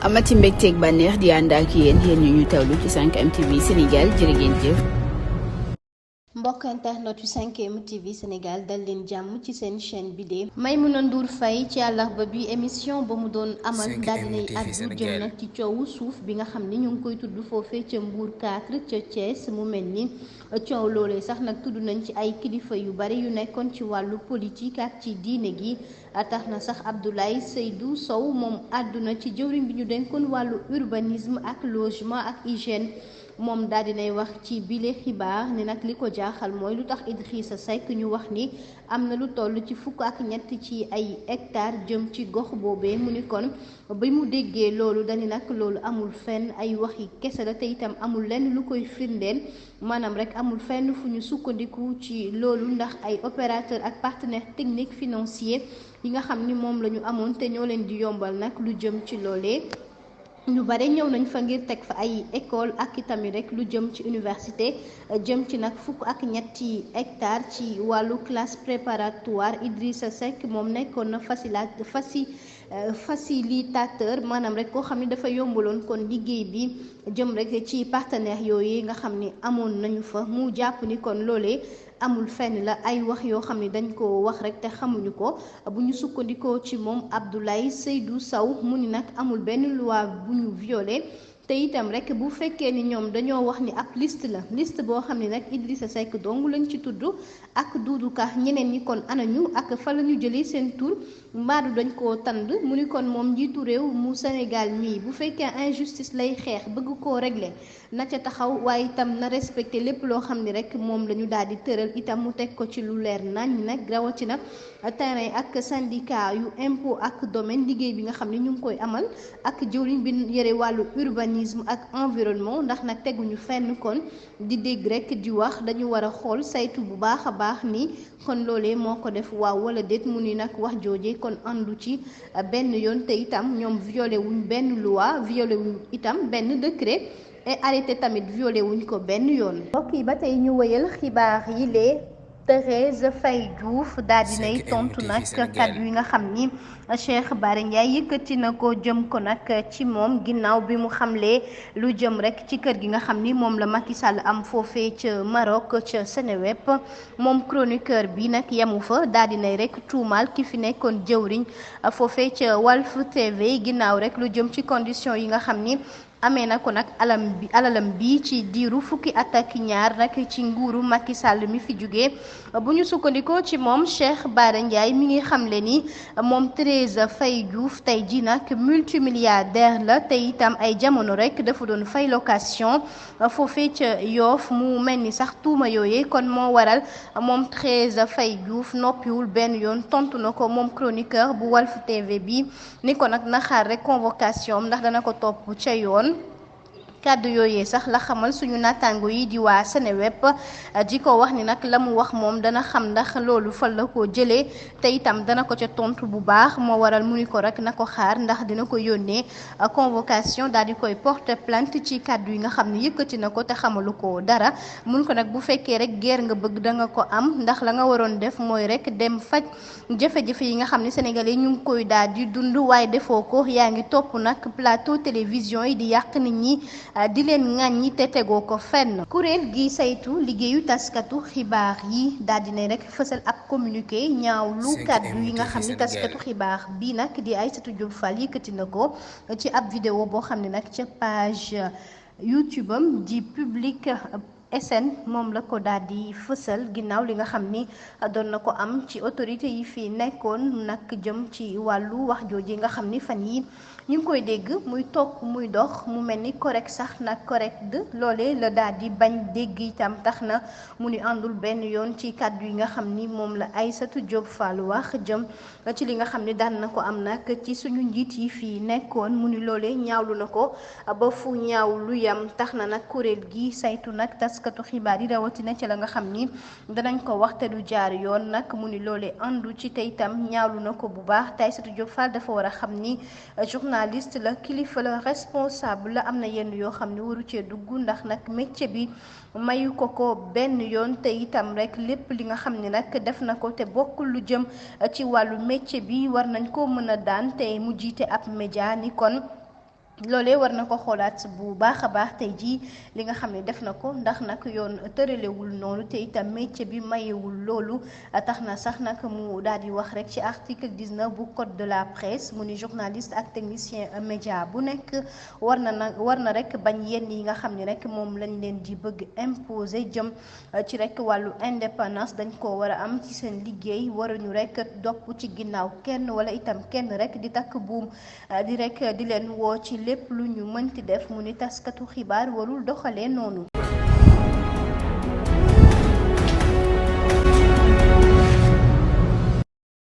amati mbégteeg bànneex di ànd ak yéen ñu tawlu ci 5M TV Sénégal jërë ngeen jëf. mbokk internet yu 5M TV Sénégal dal leen jàmm ci seen chaîne bi de Maimouna Ndour Faye ci àllarba bi émission ba mu doon amal daal dinay addu jëm nag ci coowu suuf bi nga xam ni ñu ngi koy tudd foofee ca Mbour 4 ca Thiès mu mel ni coow loolee sax nag tudd nañ ci ay kilifa yu bari yu nekkoon ci wàllu politique ak ci diine gi tax na sax Abdoulaye Seydou Sow moom àdduna ci jëwriñ bi ñu dénkoon wàllu urbanisme ak logement ak hygiène moom daal dinay wax ci bile xibaar ni nag li ko jaaxal mooy lu tax Idrissa Seck ñu wax ni am na lu toll ci fukk ak ñett ci ay hectares jëm ci gox boobee mu ni kon ba mu déggee loolu dani nag loolu amul fenn ay waxi kese la te itam amul lenn lu koy firndeel maanaam rek amul fenn fu ñu sukkandiku ci loolu ndax ay opérateur ak partenaire technique financier yi nga xam ni moom la ñu amoon te ñoo leen di yombal nag lu jëm ci loolee. ñu bare ñëw nañ fa ngir teg fa ay école ak itamit rek lu jëm ci université jëm ci nag fukk ak ñetti hectares ci wàllu classe préparatoire Idrissa Seck moom nekkoon na facilitateur maanaam rek koo xam ne dafa yombaloon kon liggéey bi jëm rek ci partenaires yooyu nga xam ni amoon nañu fa mu jàpp ni kon loolee amul fenn la ay wax yoo xam ne dañ ko wax rek te xamuñu ko bu ñu sukkandikoo ci moom Abdoulaye Seydou Sow mu ni nag amul benn loi bu ñu violé te itam rek bu fekkee ni ñoom dañoo wax ni ab liste boo xam ne nag Idrissa Seck dong lañ ci tudd ak Doudou Ka ñeneen ñi kon anañu ak fa la ñu jëlee seen tur mbaadu dañ koo tànd mu ni kon moom njiitu réew mu Sénégal mii bu fekkee injustice lay xeex bëgg koo régler na ca taxaw waaye itam na respecté lépp loo xam ni rek moom la ñu daal di tëral itam mu teg ko ci lu leer nañ nag rawatina terrain ak syndicat yu impôt ak domaine liggéey bi nga xam ne ñu ngi koy amal ak jëwriñ bi yore wàllu urbanisme ak environnement ndax nag teguñu fenn kon di dégg rek di wax dañu war a xool saytu bu baax a baax ni kon loolee moo ko def waaw wala déet mu ni nag wax jooje kon àndu ci benn yoon te itam ñoom violé wuñ benn loi violé wuñ itam benn décret et arrêté tamit violé wuñ ko benn yoon. mbokk yi ba tey ñu wëyal xibaar yi lee Thérèse Faye Diouf daal dinay tontu nag kàddu yi nga xam ni Cheikh Bara Ndiaye yëkkati na ko jëm ko nag ci moom ginnaaw bi mu xamlee lu jëm rek ci kër gi nga xam ni moom la Macky Sall am foofee ca Maroc ca Seneweb moom chroniqueur bi nag yemu fa daal dinay rek tuumaal ki fi nekkoon jëwriñ foofee ca Walf TV ginnaaw rek lu jëm ci condition yi nga xam ni amee na ko nag alalam bi ci diiru fukki at ak ñaar nag ci nguuru Macky Sall mi fi jógee bu ñu sukkandikoo ci moom Cheikh Bara Ndiaye mi ngi xamle ni moom Thérèse Faye Diouf tey ji nag multimilliardaire la te itam ay jamono rek dafa doon fay location foofee ca Yoff mu mel ni sax tuuma yooyee kon moo waral moom Thérèse Faye Diouf noppiwul benn yoon tontu na ko moom chroniqueur bu Walf TV bi ni ko nag na xaar rek convocation ndax dana ko topp ca yoon. kàddu yooyee sax la xamal suñu naataango yi di waa Seneweb di ko wax ni nag la mu wax moom dana xam ndax loolu fan la ko jëlee te itam dana ko ca tontu bu baax moo waral mu ni ko rek na ko xaar ndax dina ko yónnee convocation daal di koy porter plainte ci kàddu yi nga xam ne yëkkati na ko te xamalu ko dara mun ko nag bu fekkee rek guerre nga bëgg da nga ko am ndax la nga waroon def mooy rek dem faj jafe-jafe yi nga xam ne sénégalais ñu ngi koy daal di dund waaye defoo ko yaa ngi topp nag plateau télévision yi di yàq nit ñi di leen ŋàññi te tegoo ko fenn. kuréel gi saytu liggéeyu taskatu xibaar yi daal di ne rek fësal ab communiqué ñaaw lu kàddu yi nga xam ni taskatu xibaar bii nag di Aïssatou Diop Fall yëkkati na ko ci ab vidéo boo xam ne nag ca page YouTube am di Public SN moom la ko daal di fësal ginnaaw li nga xam ni doon na ko am ci autorité yi fi nekkoon nag jëm ci wàllu wax jooju nga xam ni fan yi ñu ngi koy dégg muy toog muy dox mu mel ni correct sax nag correct loolee la daal di bañ dégg itam tax na mu ni àndul benn yoon ci kàddu yi nga xam ni moom la Aïssatou Diop Fall wax jëm ci li nga xam ni daan na ko am nag ci suñu njiit yi fii nekkoon mu ni loolee ñaawlu na ko ba fu ñaaw lu yam tax na nag kuréel gi saytu nag taskatu xibaar yi rawatina ci la nga xam ni danañ ko wax te du jaar yoon nag mu ni loolee àndu ci te itam ñaawlu na ko bu baax te Aïssatou Diop Fall dafa war a xam ni journaliste la kilifa la responsable la am na yenn yoo xam ne waru cee dugg ndax nag métier bi mayu ko benn yoon te itam rek lépp li nga xam ne nag def na ko te bokkul lu jëm ci wàllu métier bi war nañ ko mën a daan te mu jiite ab média ni kon loolee war na ko xoolaat bu baax a baax tey jii li nga xam ne def na ko ndax nag yoon tëralewul noonu te itam métier bi mayewul loolu tax na sax nag mu daal di wax rek ci article 19 bu code de la presse mu ni journaliste ak technicien média bu nekk war na rek bañ yenn yi nga xam ne rek moom lañ leen di bëgg imposer jëm ci rek wàllu indépendance dañ ko war a am ci seen liggéey waruñu rek dopp ci ginnaaw kenn wala itam kenn rek di takk buum di leen woo ci lépp lu ñu mënti def mu ni taskatu xibaar warul doxalee noonu